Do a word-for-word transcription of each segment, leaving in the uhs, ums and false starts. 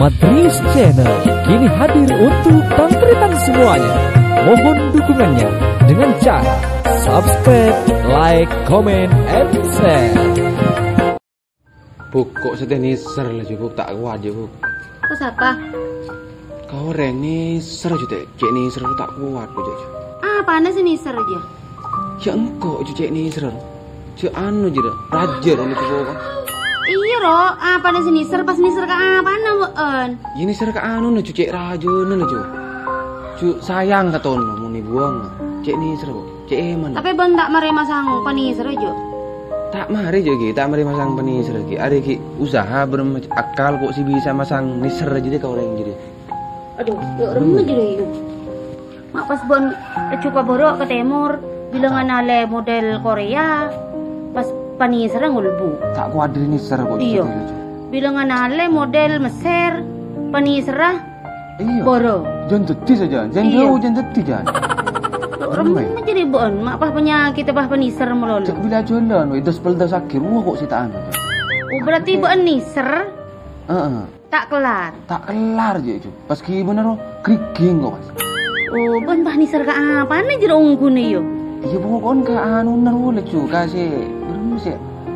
Madris Channel kini hadir untuk tan-taretan semuanya. Mohon dukungannya dengan cara subscribe, like, comment, and share. Bu', kok sè tè nèser la, Bu', ta' kowat, Bu'. Kok sapa? Ka orèng nèser, Ju, tè. Cè' nèser, Bu', ta' kowat, Bu', Ju. Apana sè nèser, Ju? Ya engko', Ju, cè' nèser. Jhâ' anu, Ju, rajâ, ro, Ju, Bu'. Iyâ, ro, apana sè nèser, pas nèser ka apana, bâ'ân? Ya nèser ka anuna, Ju, cè' rajâna, Ju. Ju, sayang ka tono, mon èbuwâng. Cè' nèser, Bu'. Cè' èman. Tapè bâ'ân ta' marè masang panèser, Ju? Ta' marè, Ju, ghi, ta' marè masang panèser, ghi. Arè ghi usaha bârâmma akal kok sè bisa masang nèser jârèya ka orèng jârèya. Adu, dâ' remma jârèya, Ju. Ma' pas bâ'ân èjhuka bârâ' ka tèmor, bilâ nganalè model Korea, pas panèserra ngolbu'. Ta' kowat dâri nèser kok. Iyâ. Bilâ nganalè model Messer, panèserra Iyâ. Bârâ'. Jân dhâddhi sajân. Jân jhâu jân dhâddhi, jân. Dâ' remma jârèya bâ'ân, ma' pas panyakèt, pas panèser malolo. Cè' bilâ jhâlân, wè, das pel das akhir, wah, kok sè ta' anu. Oh, berarti bâ'ân nèser? Heeh. Ta' kellar. Ta' kellar, jâ', Ju. Pas gimana, ro? Griging kok, pas. Oh, bâ'ân pas nèser ka apana jârèya ongghuna, yâ? Iyâ, pokokna ka anu, ro, laju, ka sè, bârâmma sè,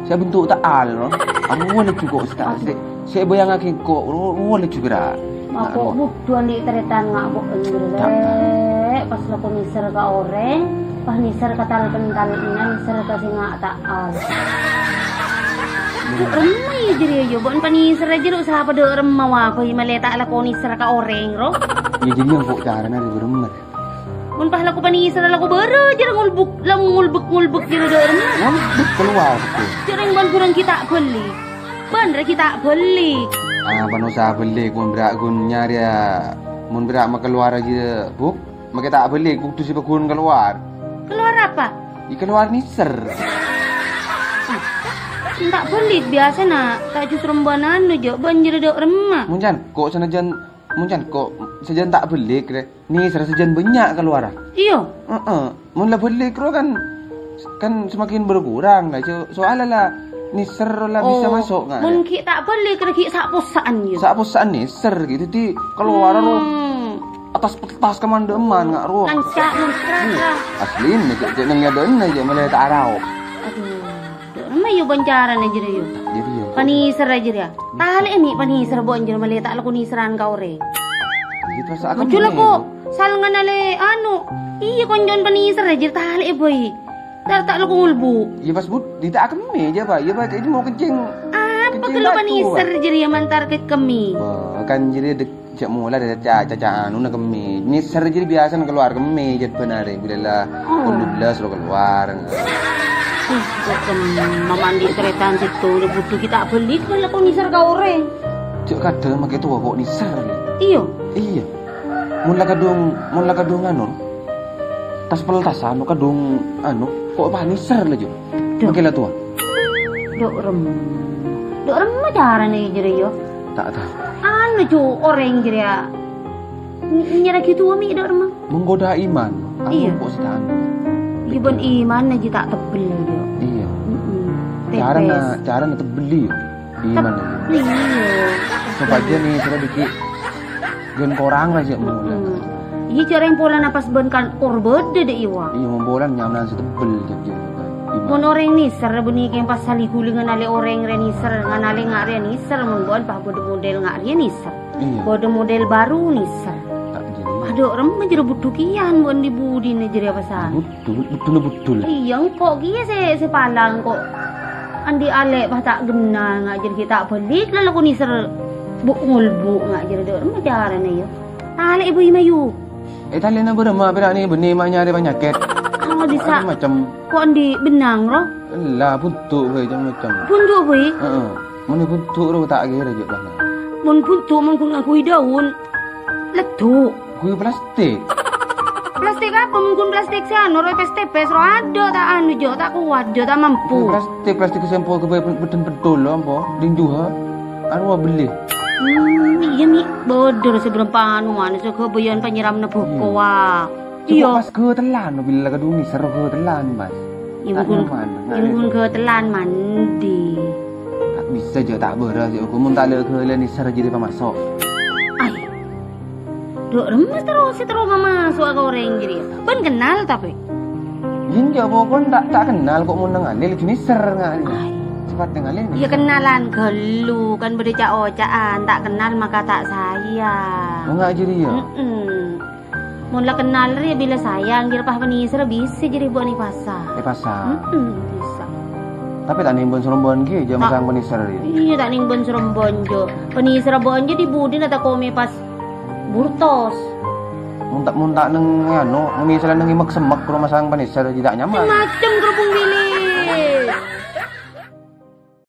sè bentuk ta'al, ro. Anu, laju kok, sè ta', sè, sè èbâjângaghi kok, ro, ro, laju kèra. Mako, anu. Bhuto andi' tarètan nga' bâ'ân, Ju, rè. Pas lako nèser ka orèng, pas nèser ka tal-pental, ina nèser ka sè nga' ta'al. Dâ' remma, yâ, jârèya, yâ, bâ'ân panèserra jârèya, sapa dâ' remma, wah, bhâi malè ta' lako nèser ka orèng, ro? Yâ, jârèya engko' carana, Ju, bârâmma. Mon pas lako panèserra lako bârâ', jârèya ngolbuk, la ngolbuk-ngolbuk jârèya dâ' remma. Ngolbuk kalowar, betul. Jârèya bâ'ân bhurung ghi' ta' bâli. Bâ'ân rè ghi' ta' bâli. Ah, bâ'ân osa bâli, mon bârâ' ghun nyarè, mon bârâ' makalowar jârèya, Bu'. Makè ta' bâli, kodhu sè pagghun kalowar. Kalowar apa? Yâ, kalowar nèser. Ah, ta' bâli biyasana, ta' justru bâ'ân anu, jâ', bâ'ân jârèya dâ' remma. Mon can, kok sanajjân, mon can, kok sajân ta' bâli, kèra nèser sajân bânnya' kalowara. Iyâ. Heeh. Mon la bâli, kèra kan, kan semakin berkurang, la, so-, soalnya la nèser la bisa masuk, nga', mon ghi' ta' bâli, kèra ghi' sa'-possa'an, yâ. Sa'-possa'an nèser, gitu. Dâddhi kalowara, ro. Hmm. Attas peltas ka man-dâ' man nga' rowa. Lanca', lanca'. Aslina, cè', cè' neng nyadâna, cè', malè ta' arao. Adu, dâ' remma yâ bân carana jârèya, yâ. Jârèya. Panèserra jârèya. Talè'è mè' panèser bâ'ân jârèya malè ta' lako nèseran ka orèng. Iyâ, terus aku. Ojo lako sal nganalè anu. Iyâ, konco'na panèserra jârèya talè'è bhâi. Ta', ta' lako ngolbu'. Yâ, pas bud, dita' akemmè jâ, Pak. Yâ, Pak, ini mau kencing. Apa kencing kalo batu, panèser Pak. Jârèya mantar ka kemmè? Wah, kan jârèya dek-, Cè' mola dâri ca-, caca anuna kemmè. Nèser jârèya biyasana kalowar kemmè, jâ' bân arè. Bilâ la, oh, polo bellâs ro kalowar. Ih, kok kemma mandi' tarètan sèttong, bhuto ghi' ta' bâli, kan lako nèser ka orèng. Jâ' kadhâng makè towa kok nèser. Iyâ. Iyâ. Mon la kadhung, mon la kadhung anu, tas peltasan, kadhung anu, kok pas nèser la, Ju. Duh. Makè la towa. Dâ' remma. Dâ' remma carana jârèya, yâ. Ta' tao. Anu, Ju, orèng jârèya. Ny-, nyarè ghi' towa mè' dâ' remma. Menggoda iman. Iyâ. Aku kok sè ta' anu. Iyâ, bân imanna jâ' ta' tebbel, Ju. Iyâ. Mm-mm. Carana, pèpès. Carana tebbel, yâ. Imanna. Teb-, iyâ. Sopajâ nèserra dâggi' ghun korang la jâ' mola. Mm-mm. Iyâ, jârèng polana pas bân kan kor bâdâ dâ' iyâ, wa. Iyâ, mon polana nyamana sè tebbel, jâ', jâ', jâ'. Iman. Mon orèng nèser bânnè kèng pas sali-ghuli nganalè orèng rè nèser, nganalè nga' rèya nèser, mon bâ'ân pas bâdâ model nga' rèya nèser. Iyâ. Bâdâ model baru nèser. Ta' jârèya. Adu, remma jârèya bhuto kèyan bâ'ân di-budina jârèya pasan. Bhuto, bhuto, bhuto. Iyâ, engko' kèya sè, sè palang kok. Andi' alè' pas ta' ghenna nga' jârèya ghi' ta' bâli, la lako nèser bu-, ngolbu' nga' jârèya dâ' remma carana, yâ. Talè'è bhâi mayu. Eh, talè'na bârâmma, pèra' nè bânnè ma' nyarè panyakèt. Oh, bisa. Macem-macem. Kok andi' bennang, ro? Ella, buntu' bhâi, macem-macem. Buntu' bhâi? Heeh. Mon buntu' ro ta' kèra jâ' bâna. Mon buntu', mon ghun ngangghuy dâun. Leddu'. Ngangghuy plastik. Plastik apa? Mon ghun plastik sè anu, ro, tepès-tepès, ro, adâ' ta' anu, jâ', ta' kowat, jâ', ta' mampu. Ngangghuy plastik, plastik sè sempo ghâbây ped-, pedden peddol, lho, ampo. Ding juha. Anu, bellè. Hmm, iyâ, Mi. Bâdâ sè bârâmpa anu, anu, sè ghâbâyân panyèramna bhoko, wa. Iyâ. Cokop pas ghâtellan, bilâ la kadhung nèser ghâtellan, Mas. Iyâ, ta' nyaman, iyâ, nyaman. Ghâtellan mandi. Ta' bisa jâ' ta' bârâs, yâ, mon ta' lè ghâlâ nèser jârèya pamaso'. Ay. Dhu' remmes terro sè terro mamaso'a ka orèng jârèya. Bân kennal tapè? Iyâ, enjâ', pokokna ta', ta' kennal kok mon neng Alil, jâ nèser nga'. Ay. Sèpat neng Alil. Iyâ, kennalan ghâllu, kan bâdâ ca'-oca'an, "Tak kenal maka tak sayang." Oh, nga' jârèya? Mm-mm. Mon la kennal rèya bilâ sayang, jârèya pas panèserra bisa jârèya bâ'na èpasang. Èpasang. Mm-mm, bisa. Tapè ta' nèng bân-sârombân ghi, jâ' Ta-, masang panèserra rèya. Iyâ, ta' nèng bân-sârombân, jâ. Panèserra bâ'na jâ di-budina ta' komè pas burtos. Mon ta', mon ta' neng, anu, misalnya neng è mek-semmek, terro masang panèserra, jâ ta' nyaman. Macem kerubung bilâ